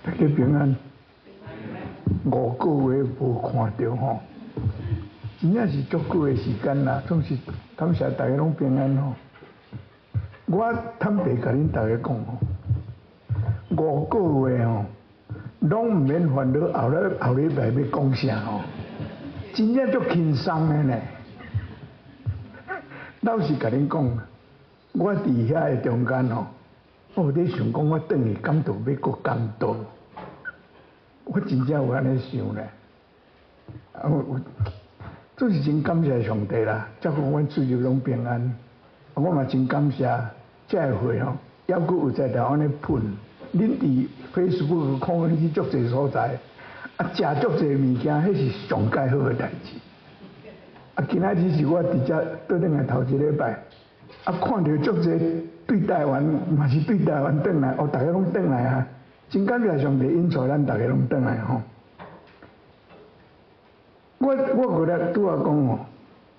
大家平安。5個月無看著吼，真正是足久的時間啦。總是感謝大家攏平安吼。我坦白共恁大家講吼，五個月吼，攏毋免煩惱後禮後禮拜欲講啥吼，真正足輕鬆的呢。老實共恁講，我佇遐的中間吼，我有咧想講，我轉去敢著欲閣講道？我真正有按呢想咧，啊，我總是真感謝上帝啦，照顧阮出入攏平安。我嘛真感謝這个會吼，猶閣有在台灣咧噴。恁佇 Facebook 看阮去足濟所在，啊，食足濟物件，彼是上蓋好的代誌。啊，今仔日是我佇遮倒轉來頭一禮拜，啊，看著足濟對台灣，嘛是對台灣轉來，哦，逐家攏轉來啊！真感謝上帝恩賜咱逐家攏轉來吼。我閣來拄仔講吼，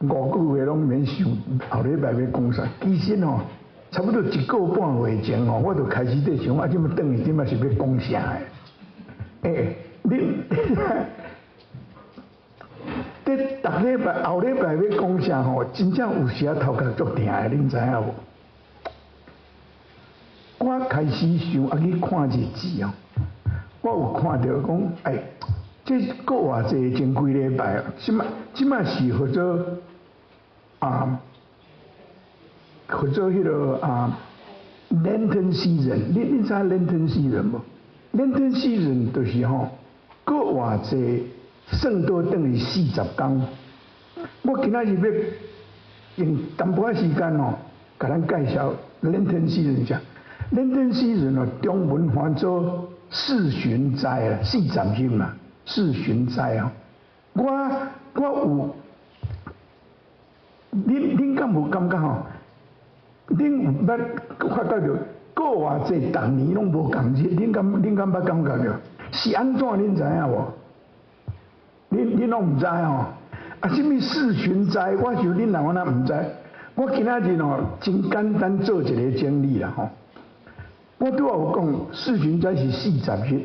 五個月攏免想後禮拜欲講啥。其實吼，差不多一個半月前吼，我就開始佇想，啊，這擺轉去，這擺是欲講啥的？欸，恁佇逐禮拜後禮拜欲講啥吼，真正有時仔頭殼足疼的，恁知影無？我開始想啊去看日子哦，我有看著講，哎，這閣偌濟前幾禮拜，這擺這擺是號做啊，號做彼个啊，Lenten season，恁知 Lenten season 無？Lenten season 就是吼，閣偌濟算倒轉去40工。我今仔日欲用淡薄仔時間吼，共咱介紹 Lenten season 啥？Lenten season 哦，中文翻做四旬齋啦，40日嘛，四旬齋哦。我有，恁敢有感覺吼？恁有捌發覺著閣偌濟逐年攏無仝日？恁敢捌感覺著？是按怎？恁知影無？恁攏毋知吼？啊，啥物四旬齋？我想恁人敢若毋知。我今仔日吼，真簡單做一個整理啦吼。我拄仔有講，四旬齋是四十日，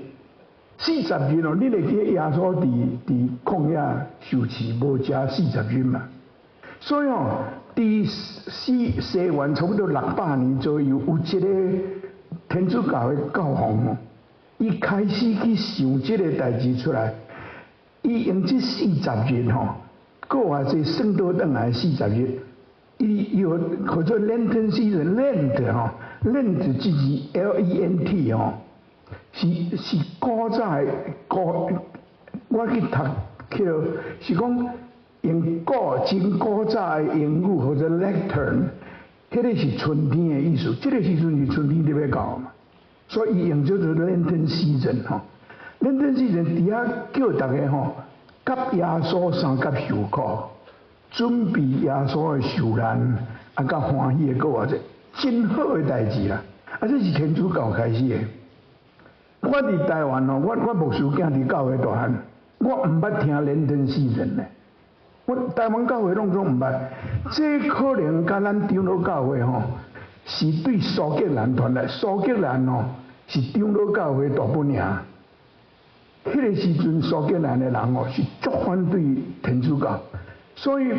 四十日哦，你會記耶穌佇曠野受試無食四十日嘛？所以吼，佇西元差不多600年左右，有一個天主教的教皇哦，伊開始去想這個代誌出來，伊用這四十日吼，閣偌濟算倒轉來四十日，伊又號做 Lenten season，Lent 吼。Lent 這字 L-E-N-T 吼，是古早的古，我去讀去了，是講用真古早的英語號做 Lantern，彼个是春天的意思，這个時陣是春天佇欲到嘛，所以伊用叫做 Lenten season 吼，Lenten season 佇遐叫逐家吼，佮耶穌相佮受苦，準備耶穌的受難，啊，佮歡喜的閣偌濟。真好的代誌啦！啊，這是天主教開始的。我佇台灣吼，我牧師囝佇教會大漢，我毋捌聽 Lenten season 咧。我台灣教會攏總毋捌。這可能佮咱長老教會吼，是對蘇格蘭傳來。蘇格蘭吼是長老教會大本營。彼个時陣蘇格蘭的人吼是足反對天主教，所以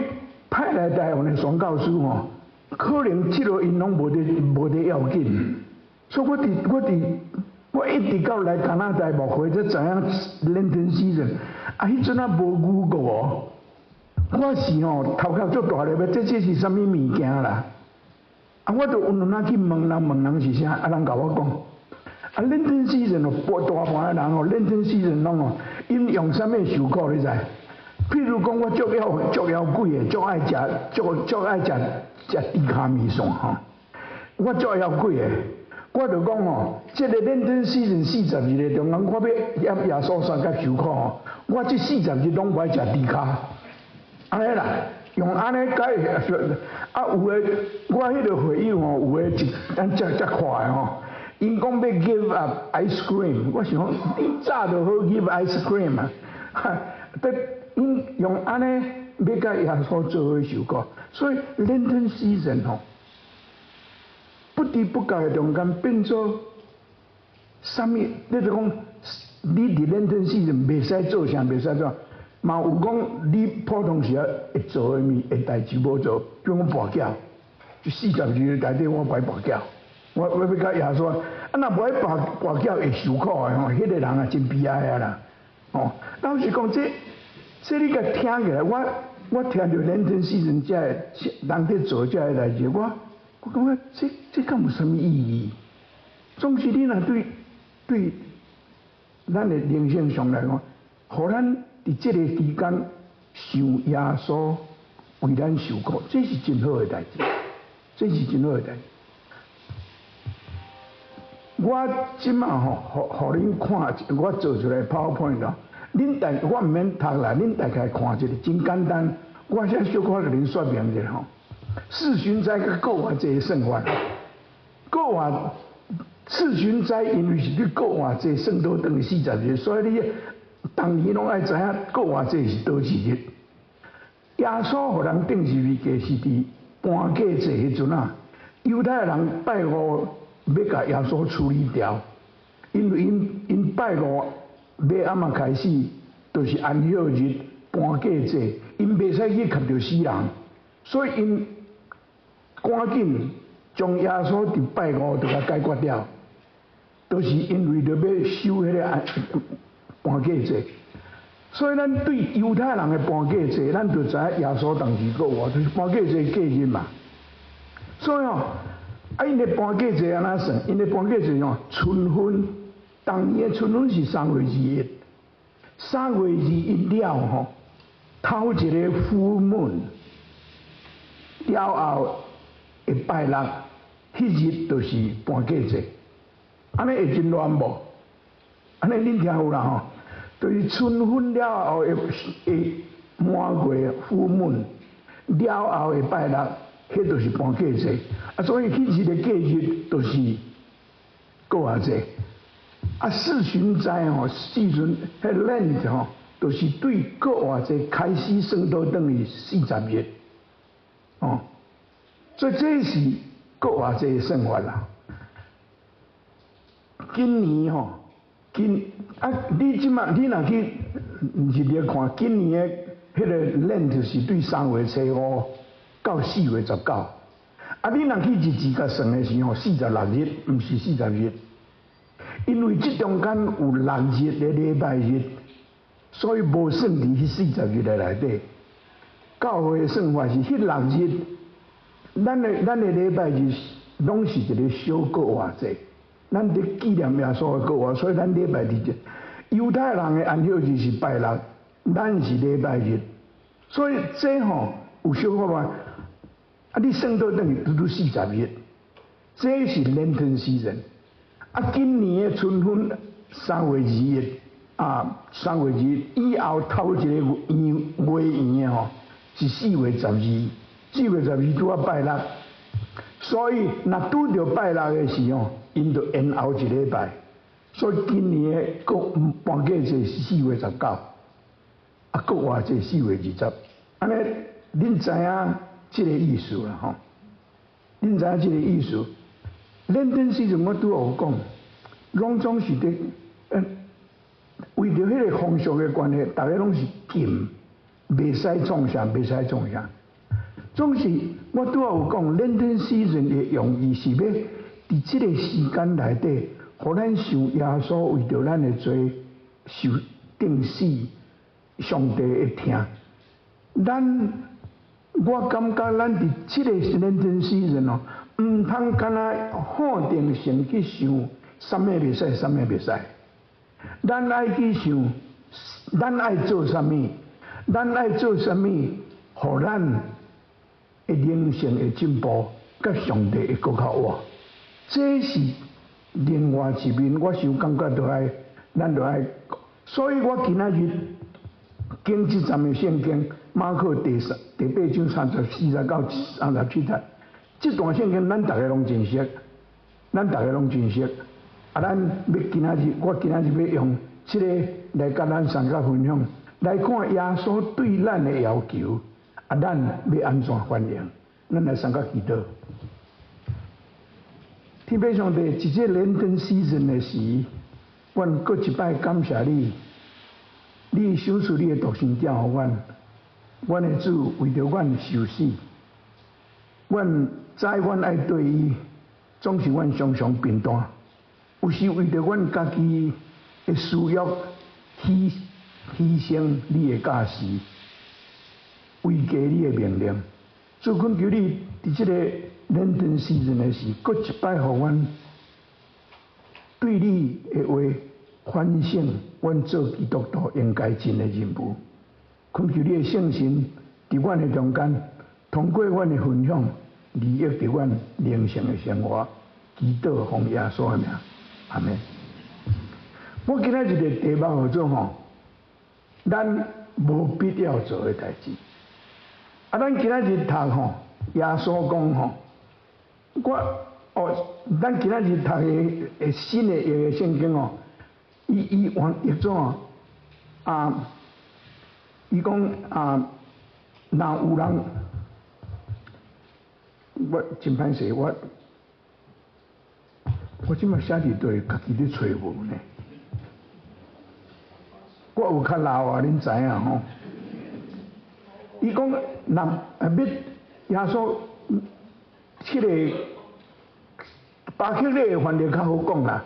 派來台灣的宣教師吼，可能這个𪜶攏無佇要緊，所以我一直到來加拿大牧會才知影 Lenten season，啊，彼陣仔無 Google，我是吼頭殼足大粒，這是啥物物件啦？啊，我就有當去問人問人是啥，啊，人共我講，啊，Lenten season 哦，大半的人哦，Lenten season 攏哦，𪜶用啥物受苦你知？譬如講，我足枵鬼的，足愛食食豬跤麵線吼，我足枵鬼的，我就講吼，這個 Lenten season 四十日的中間，我欲佮耶穌相佮受苦吼，我這四十日攏無愛食豬跤，按呢啦，用按呢解啊，有的我彼个會友吼，有的一咱遮遮快吼，𪜶講欲 give up ice cream，我想講你早就好 give ice cream 啊，得𪜶用按呢欲佮耶穌做伙受苦，所以 Lenten season 吼，不知不覺的中間變做啥物？你就講，你佇 Lenten season 袂使做啥，袂使做，嘛有講你普通時啊會做的物，會代誌無做，比如講跋筊，就40日內底我無愛跋筊，我欲共耶穌，啊若無愛跋筊會受苦的吼，彼個人啊真悲哀啊啦，吼，老實講，這你共聽起來，我聽著 Lenten season 這个人佇做這个代誌，我感覺這敢有啥物意義？總是你若對咱的靈性上來講，予咱佇這个期間想耶穌為咱受苦，這是真好的代誌，這是真好的代誌。我這馬吼，予恁看，我做出來 PowerPoint 咯。恁大我毋免讀啦，恁大概看一下，真簡單。我先小可共恁說明一下吼。四旬齋佮復活節算法，復活四旬齋因為是對復活節算倒轉40日，所以你逐年攏愛知影復活節是佗一日。耶穌予人釘十字架是佇搬架節彼陣啊，猶太人拜五欲共耶穌處理掉，因為𪜶拜五欲按怎開始，就是安息日搬架節，𪜶袂使去共著死人，所以𪜶趕緊將耶穌佇拜五就共解決掉，就是因為著欲守彼个安搬架節。所以咱對猶太人的搬架節，咱就知影耶穌當時復活，就是搬架節過日嘛。所以吼，啊，𪜶的搬架節按怎算？𪜶的搬架節吼，春分，當年的春分是3月21，3月21了吼，頭一个 full moon 了後的拜六，彼日就是搬架節。按呢會真亂無？按呢恁聽有啦吼？就是春分了後的滿月 full moon 了後的拜六，彼就是搬架節。啊，所以彼日的過日就是復活節。啊，四旬齋吼，四旬彼 Lent 吼，就是對復活節開始算倒轉去40日。哦，所以這是復活節的算法啦。今年吼，今啊，你這馬你若去入來看，今年的彼个 Lent 是對3月初5到4月19。啊，你若去日子共算的時候，46日，毋是40日，因為這中間有六日的禮拜日，所以無算佇彼四十日的內底。教會的算法是彼六日，咱的禮拜日攏是一个小復活節，咱佇紀念耶穌的復活，所以咱禮拜日。猶太人的安息日是拜六，咱是禮拜日，所以這吼有小可嘛？啊，你算倒轉去拄拄四十日，這是 Lenten season。啊，今年的春分3月21啊，三月二以後頭一個圓月圓的吼，是四月十二，四月十二拄仔拜六，所以若拄著拜六的時候，𪜶就延後一禮拜。所以今年的國搬架節是4月19，啊，復活節4月20。按呢，恁知影這个意思啦吼？恁知影這个意思？Lenten season 我拄仔有講，攏總是佇為著彼个風俗的關係，逐个攏是禁，袂使創啥，袂使創啥。總是我拄仔有講，Lenten season 的用意是欲佇這个時間內底，予咱想耶穌為著咱的罪受釘死，上帝的疼。咱我感覺咱佇這个 Lenten season 哦，毋通干焦固定性去想，啥物袂使，啥物袂使。咱愛去想，咱愛做啥物，咱愛做啥物，予咱的靈性會進步，佮上帝會閣較活。這是另外一面，我想感覺著愛，咱著愛。所以我今仔日經這節的聖經，馬可第八章34節到37節，這段聖經咱逐个攏真熟，咱逐个攏真熟。啊，咱欲今仔日，我今仔日欲用這个來共咱相佮分享，來看耶穌對咱的要求，啊，咱欲按怎反應？咱來相佮祈禱。天父上帝，佇這 Lenten season 的時，阮閣一擺感謝你，你賞賜你的獨生子予阮，阮的主為著阮受死，阮知阮愛對伊，總是阮常常貧惰，有時為著阮家己的私欲，犧牲你的教示，違背你的命令。主，懇求你佇這个 Lenten season 的時，閣一擺予阮對你的話反省，阮做基督徒應該盡的任務。懇求你的聖神佇阮的中間，通過阮的分享，利益佇阮靈性的生活。祈禱奉耶穌的名，阿門。我今仔日的題目叫做吼，咱無必要做的代誌。啊，咱今仔日讀吼，耶穌講吼，我哦，咱今仔日讀的新的譯的聖經哦，伊原譯做啊，伊講啊，若有人，我真歹勢，我這擺寫佇佗，家己咧揣無呢。我有較老啊，恁知影吼？伊講若欲耶穌，這个巴克禮的翻譯較好講啦。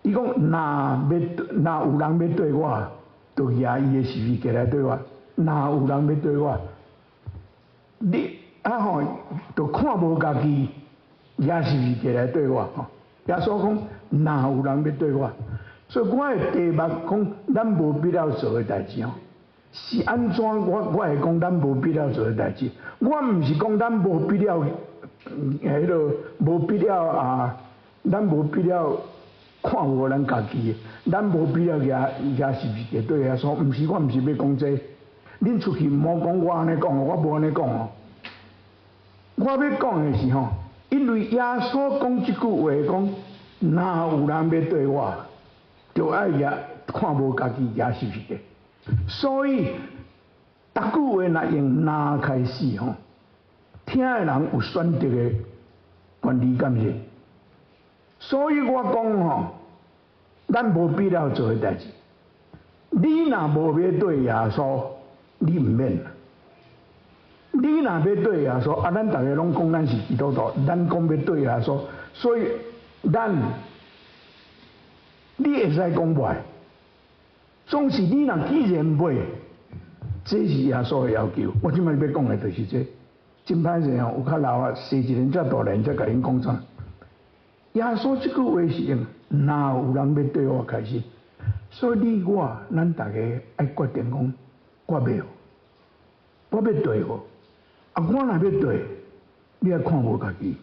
伊講若有人欲綴我，就舉伊的十字架來綴我。若有人欲綴我，你啊吼，就看無家己，舉十字架來綴我吼。耶穌講，若有人欲綴我，所以我的題目講，咱無必要做的代誌吼，是按怎我會講咱無必要做的代誌？我毋是講咱無必要，彼落無必要啊，咱無必要看無咱家己，咱無必要舉十字架對耶穌，毋是，我毋是欲講這个。恁出去毋好講我按呢講，我無按呢講哦。我欲講的是吼，因為耶穌講這句話講，若有人欲綴我，就愛舉看無家己舉十字架。所以，逐句話若用若開始吼，聽的人有選擇的權利，敢是？所以我講吼，咱無必要做的代誌。你若無欲綴耶穌，你毋免。你若欲綴耶穌，啊，咱逐个攏講咱是基督徒，咱講欲綴耶穌，所以咱你會使講袂，總是你若既然袂，這是耶穌的要求。我這擺欲講的就是這個。真歹勢吼，有較老啊，生一年遮大年才共𪜶講啥。耶穌這句話是用若有人欲綴我開始，所以你我咱逐个愛決定講，我欲，我欲綴無？啊，我若欲綴，你愛看無家己，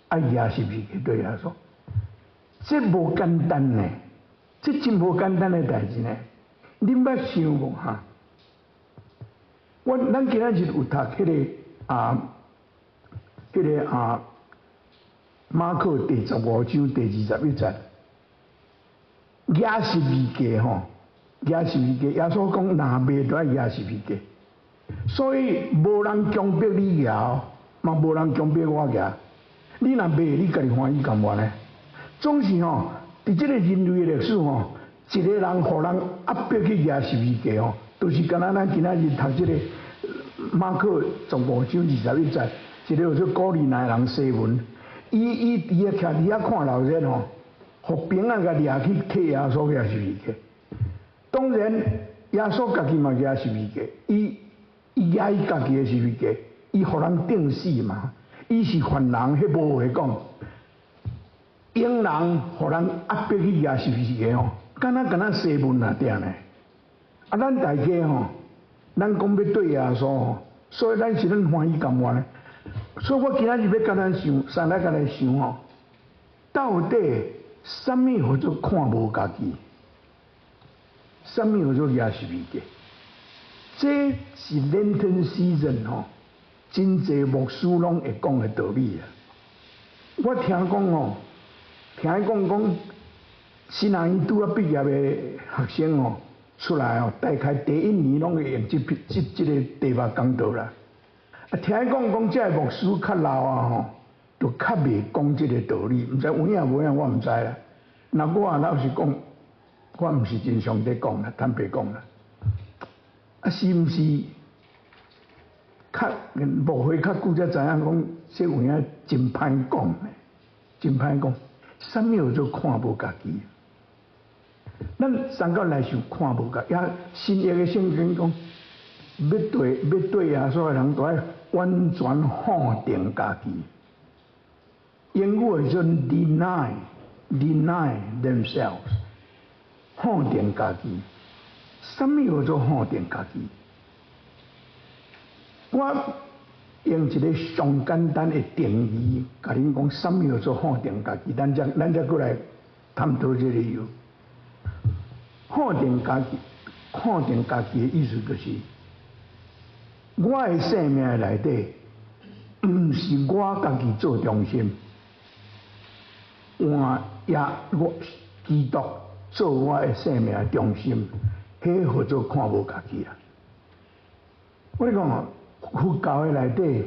愛舉十字架綴耶穌？這無簡單呢，這真無簡單的代誌呢。恁捌想無哈？咱今仔日有讀彼个啊，馬可第15章第21節，舉十字架吼，舉十字架，耶穌講若袂就愛舉十字架，所以無人強迫你舉，嘛無人強迫我舉。你若袂，你家己歡喜甘願呢？總是吼，佇這个人類的歷史吼，一个人予人壓迫去舉十字架吼，就是敢若咱今仔日讀這个馬可十五章二十一節，一个叫做古利奈人西門，伊徛佇遐看鬧熱吼，予兵仔共掠去替耶穌舉十字架。當然，耶穌家己嘛舉十字架，伊舉伊家己的十字架，伊予人釘死嘛，伊是犯人，彼無話講。義人予人壓迫去舉十字架吼，敢若西門啊碇呢？啊，咱大家吼，咱講欲綴耶穌吼，所以咱是咱歡喜甘願的。所以我今仔日欲共咱想，三來共來想吼，到底啥物叫做看無家己？啥物叫做舉十字架？這是 Lenten season 吼，真濟牧師攏會講的道理啊。我聽講吼，聽講講，新南醫拄仔畢業的學生吼，出來吼，大概第一年攏會用這個題目講道啦。啊，聽講講這个牧師較老啊吼，就較袂講這個道理，毋知有影無影，我毋知啦。那我老實講，我毋是真常咧講啦，坦白講啦。啊，是毋是較牧會較久才知影講，這有影真歹講的，真歹講。啥物叫做看無家己？咱三教來想看無家己，新約的聖經講，欲對耶穌的人，都愛完全放定家己。英語叫做 deny themselves，放定家己。啥物叫做放定家己？我用一個上簡單的定義，共恁講，啥物叫做放定家己？咱才閣來探討這個理由。放定家己，放定家己的意思就是，我的生命內底，毋是我家己做中心，換耶我基督做我的生命的中心，彼號做看無家己啦。我咧講哦，佛教的內底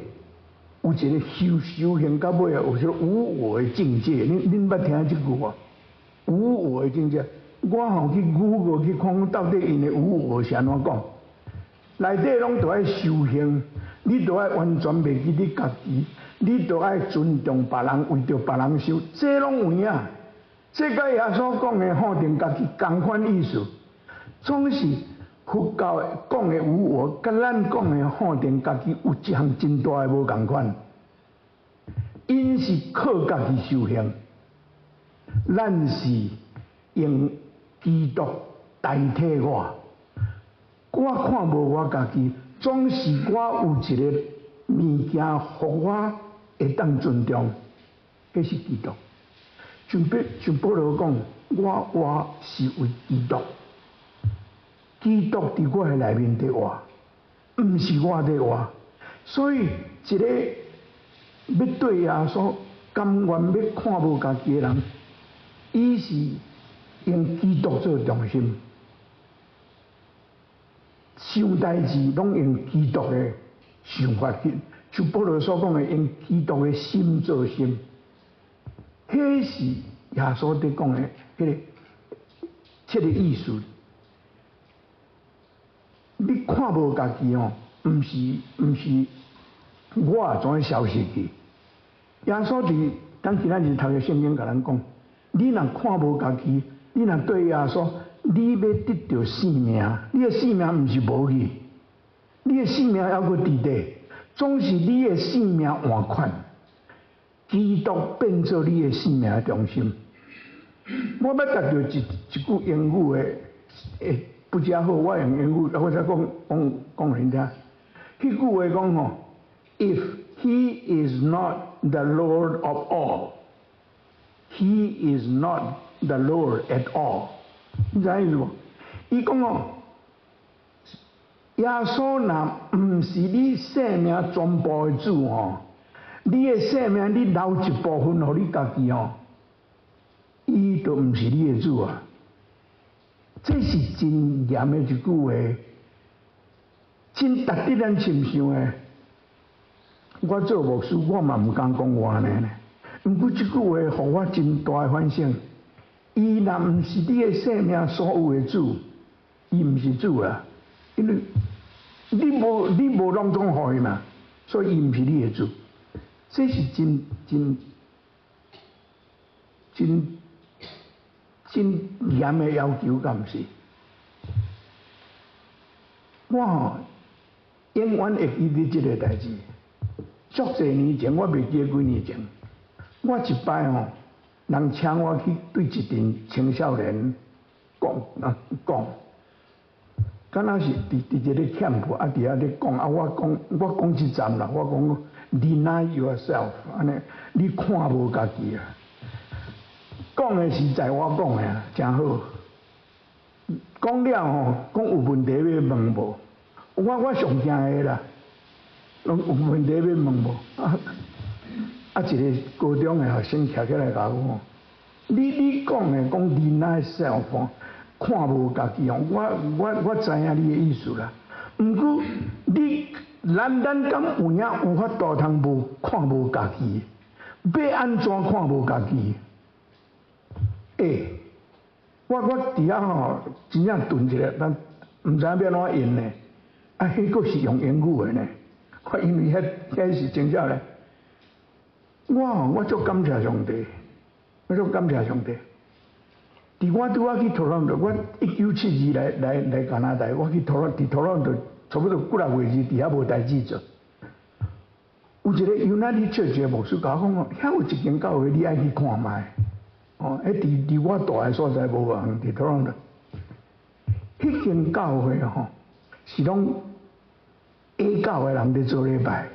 有一個修行到尾啊，有一個無我的境界。恁捌聽這句話？無我的境界，我吼去 Google 去看，到底𪜶的無我是按怎講？內底攏都愛修行，你都愛完全袂記你家己，你都愛尊重別人，為著別人修，這攏有影。這佮耶穌講的放定家己仝款意思，總是佛教講的無我，佮咱講的放定家己有一項真大的無仝款。𪜶是靠家己修行，咱是用基督代替我。我看無我家己，總是我有一個物件，予我會當尊重，彼是基督。像保羅講，我活是為基督，基督佇我的內面佇活，毋是我佇活。所以一個欲對耶穌甘願欲看無家己的人，伊是用基督做中心，想代誌攏用基督的想法去，像保羅所講的，用基督的心做心。彼是耶穌佇講的彼個意思。你看無家己哦，毋是我怎樣消失去？耶穌佇咱今仔日讀的聖經共咱講，你若看無家己，你若對耶穌，你欲得著性命，你的性命毋是無去，你的性命猶閣佇咧，總是你的性命換款，基督變做你的性命的中心。我捌讀著一句英語的，不遮好，我用英語，我才講講講予恁聽。彼句話講吼，If he is not the Lord of all, he is not the Lord at all。你知影意思無？伊講哦，耶穌若毋是你生命全部的主吼，你的生命你留一部分予你家己吼，伊就毋是你的主啊。這是真嚴的一句話，真值得咱深想的。我做牧師，我嘛毋敢講話呢。毋過這句話，予我真大的反省。伊若毋是你的生命所有的主，伊毋是主啊，因為你無攏總予伊嘛，所以伊毋是你的主。這是真真真真嚴的要求，敢毋是？我吼永遠會記得這個代誌。足濟年前，我袂記得幾年前，我一擺吼，人請我去對一陣青少年講啊講，敢若是佇一個 camp 啊，佇遐咧講啊，我講這站啦，我講 deny yourself，按呢，你看無家己啊。講的實在我講的啊，誠好。講了吼，講有問題欲問無？我上驚的啦，攏有問題欲問無？啊啊！一個高中的學生徛起來共我講：你講的講 deny self，看無家己哦，我知影你的意思啦。毋過你咱敢有影有法度通無看無家己？欲按怎看無家己？欸，我佇遐吼，真正頓一下，但毋知影欲按怎應呢？啊，彼閣是用英語的呢。我因為彼是真正咧，我吼我足感謝上帝，我足感謝上帝。佇我拄仔去多倫多，我1972來加拿大，我去多倫佇多倫多差不多幾若月時，佇遐無代誌做。有一個 United Church 的牧師共我講哦，遐有一間教會，你愛去看覓。哦，彼佇我蹛的所在無偌遠，佇多倫多。彼間教會吼，是攏異教的人佇做禮拜，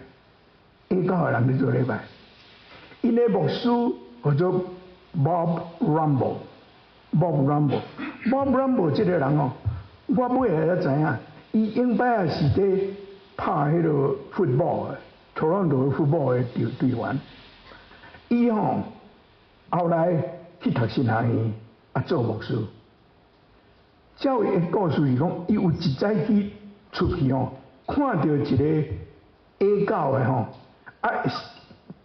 異教的人佇做禮拜。𪜶的牧師叫做 Bob Rumble，Bob Rumble，Bob Rumble 這個人哦，我尾仔才知影，伊永擺仔是佇拍彼个 football 的，多倫多 football 的隊員。伊吼後來去讀神學院，啊做牧師。照伊的故事是講，伊有一早去出去吼，看著一个異教的吼，啊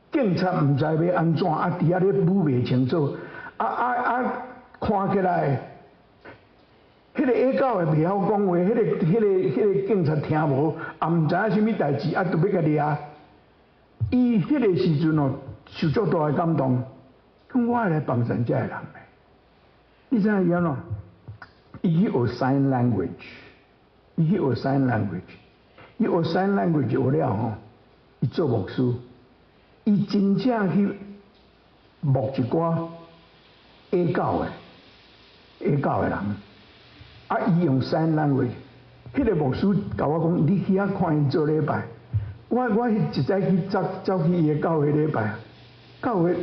警察毋知欲按怎，啊佇遐咧舞袂清楚，啊啊啊看起來，彼个異教的袂曉講話，彼个警察聽無，也毋知影啥物代誌，啊就欲共掠。伊彼个時陣哦，受足大的感動，講我愛來幫贊這个人咧。你知影伊按怎？伊去學 sign language，伊去學 sign language，伊學 sign language 學了吼，伊做牧師，伊真正去牧一寡異教的人，啊，伊用 sign language，彼个牧師共我講，你去遐看𪜶做禮拜，我彼一早去走走去伊的教會禮拜，教會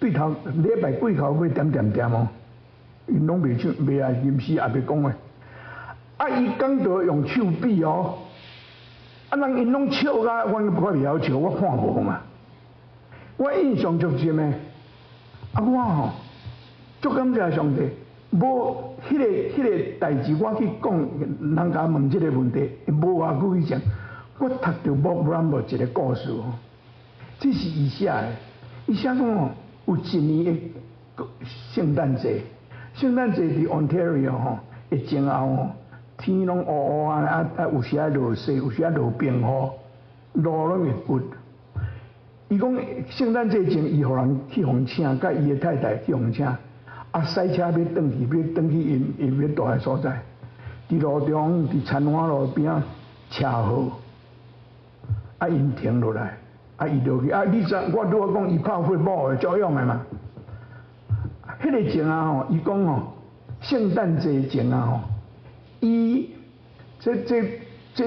對頭禮拜過頭尾點點點哦，𪜶攏袂唱，袂愛吟詩，也袂講話。啊，伊講道用手比哦，啊，人𪜶攏笑甲，我袂曉笑，我看無嘛。我印象足深的，啊，我吼足感謝上帝，無彼个代誌，我去講，人共問這个問題，無偌久以前，我讀著 Bob Rumble 一个故事吼，這是伊寫的，伊寫講哦，有一年的聖誕節，聖誕節佇 Ontario 吼，的前後吼，天攏霧霧啊，啊啊有時仔落雪，有時仔落冰雨，路攏會滑。伊講聖誕節前，伊予人去予請，佮伊的太太去予請，啊，駛車欲轉去，欲轉去𪜶𪜶欲蹛的所在。佇路中，佇田灣路邊仔車禍，啊，𪜶停落來，啊，伊落去，啊，你知我拄仔講伊拍 football 的足勇的嘛？彼个前啊吼，伊講吼，聖誕節前啊吼，伊這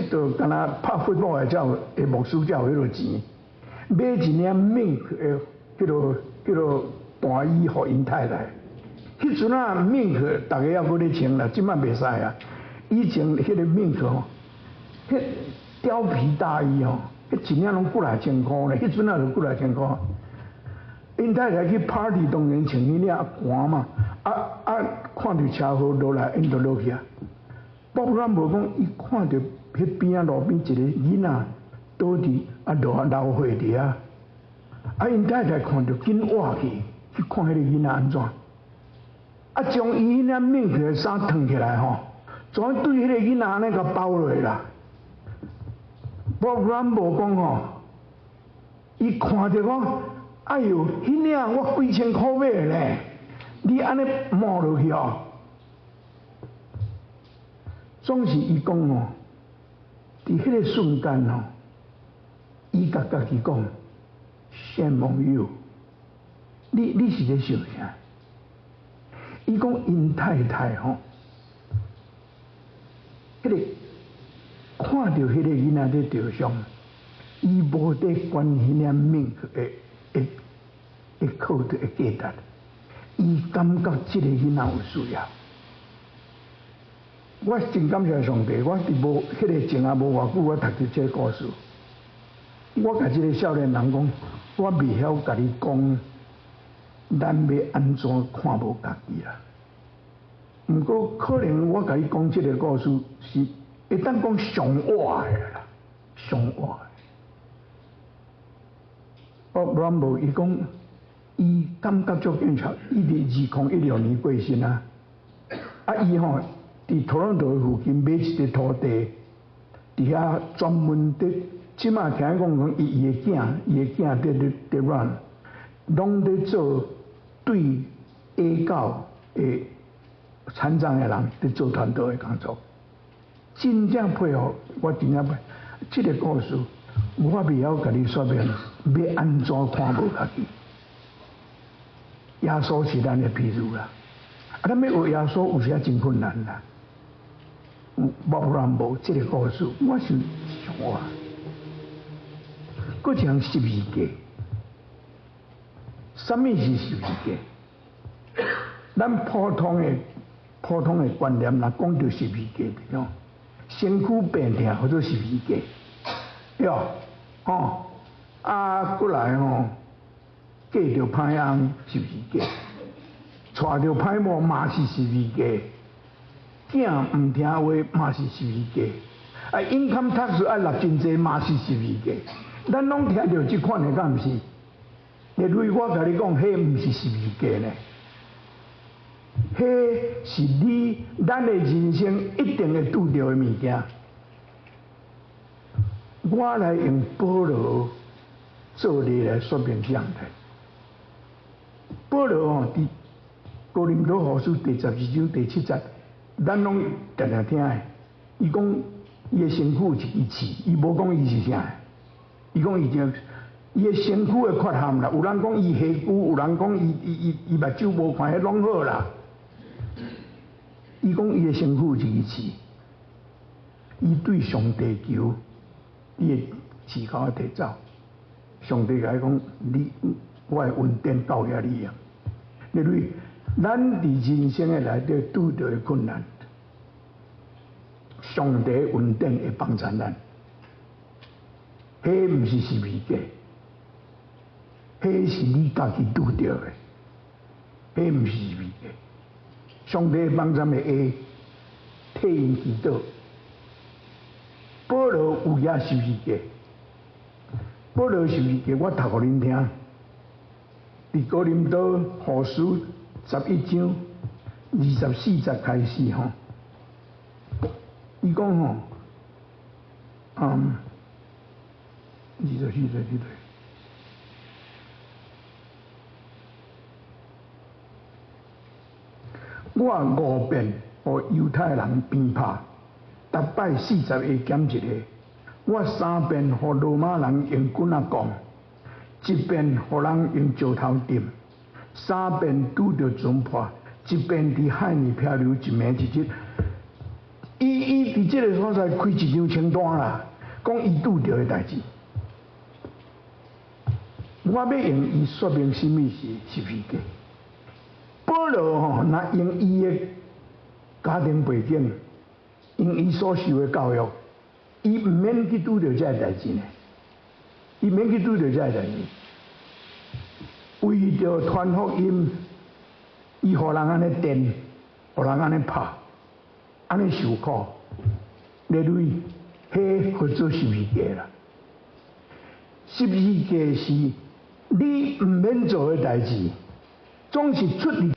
就敢若拍 football 的才有，的牧師才有彼个錢，買一領 mink 的彼个彼个大衣予𪜶太太。彼陣啊，mink 逐家猶閣咧穿啦，這擺袂使啊。以前彼个 mink 吼，彼貂皮大衣吼，彼一領攏幾若千箍呢，彼陣啊就幾若千箍。𪜶太太去 party 當然穿彼領寒嘛，啊啊看著車禍落來，𪜶就落去啊。Bob Rumble 講，伊看著彼邊仔路邊一個囡仔倒佇啊落流血佇遐，啊𪜶太太看著緊倚去去看彼個囡仔按怎，啊將伊彼領 mink 的衫脫起來吼，怎對彼個囡仔按呢共包落啦？Bob Rumble 講吼，伊看著講，哎喲，彼領我幾千箍買的呢，你按呢摸落去哦，總是伊講哦，佇彼个瞬間哦，伊共家己講，Shame on you，你是咧想啥？伊講𪜶太太吼，彼个看著彼个囡仔咧著傷，伊無佇管彼領 mink 的 coat 的價值，伊感覺這个囡仔有需要。我真感謝上帝，我佇無彼个前啊無偌久，我讀著這个故事。我共這个少年人講，我袂曉共你講，咱欲按怎看無家己啦。毋過可能我共你講這个故事是會當講上活的啦，上活的。Bob Rumble 伊講，伊感覺足緊俏，伊佇2016年過身啊。啊，伊吼佇多倫多附近買一塊土地，佇遐專門佇，這馬聽講講伊伊的囝，伊的囝佇佇佇 run，攏佇做對 A 狗的殘障的人佇做傳道的工作，真正佩服，我真正佩服。這個故事我袂曉共你說明，欲按怎看無家己。耶穌是咱的譬如啦，啊，咱欲學耶穌有時真困難啦。無人無這個故事，我是想話，閣一項十字架，啥物是十字架？咱普通的觀念，若講著十字架，對身軀病痛號做十字架，對吼，啊，閣來吼，嫁著歹翁十字架，娶著歹某嘛是十字架，囝毋聽話嘛是十字架，啊，income tax 愛納真濟嘛是十字架，咱攏聽著這款的，敢毋是？例如我共你講，彼毋是十字架呢，彼是你咱的人生一定會拄著的物件。我來用保羅做例來說明這樣的。保羅吼，佇哥林多後書第12章第7節，咱攏定定聽的。伊講伊的身軀有一支刺，伊無講伊是啥，伊講伊就伊的身軀的缺陷啦。有人講伊下骨，有人講伊伊伊伊目睭無看，彼攏好啦。伊講伊的身軀有一支刺，伊對上帝求，伊的刺共我提走。上帝共伊講：你我的恩典夠遐你啊！因為咱佇人生的內底拄著的困難，上帝恩典會幫助咱。彼毋是十字架，彼是你家己拄著的，彼毋是十字架。上帝幫助的會替𪜶祈禱。保羅有遐十字架，保羅十字架，我讀予恁聽。佇哥林多後書11章24節開始吼，伊講吼，24節對。我五遍予猶太人鞭拍，逐擺40下減一下；我三遍予羅馬人用棍仔摃，一遍予人用石頭擲，三遍拄著船破，一遍佇海裡漂流一暝一日。伊伊佇這個所在開一張清單啦，講伊拄著的代誌。我欲用伊說明啥物是十字架。保羅吼，若用伊的家庭背景，用伊所受的教育，伊毋免去拄著這个代誌呢。伊免去拄著這個代誌。為著傳福音，伊予人按呢電，予人按呢拍，按呢受苦，例如，彼號做十字架啦。十字架是你毋免做的代誌，總是出佇。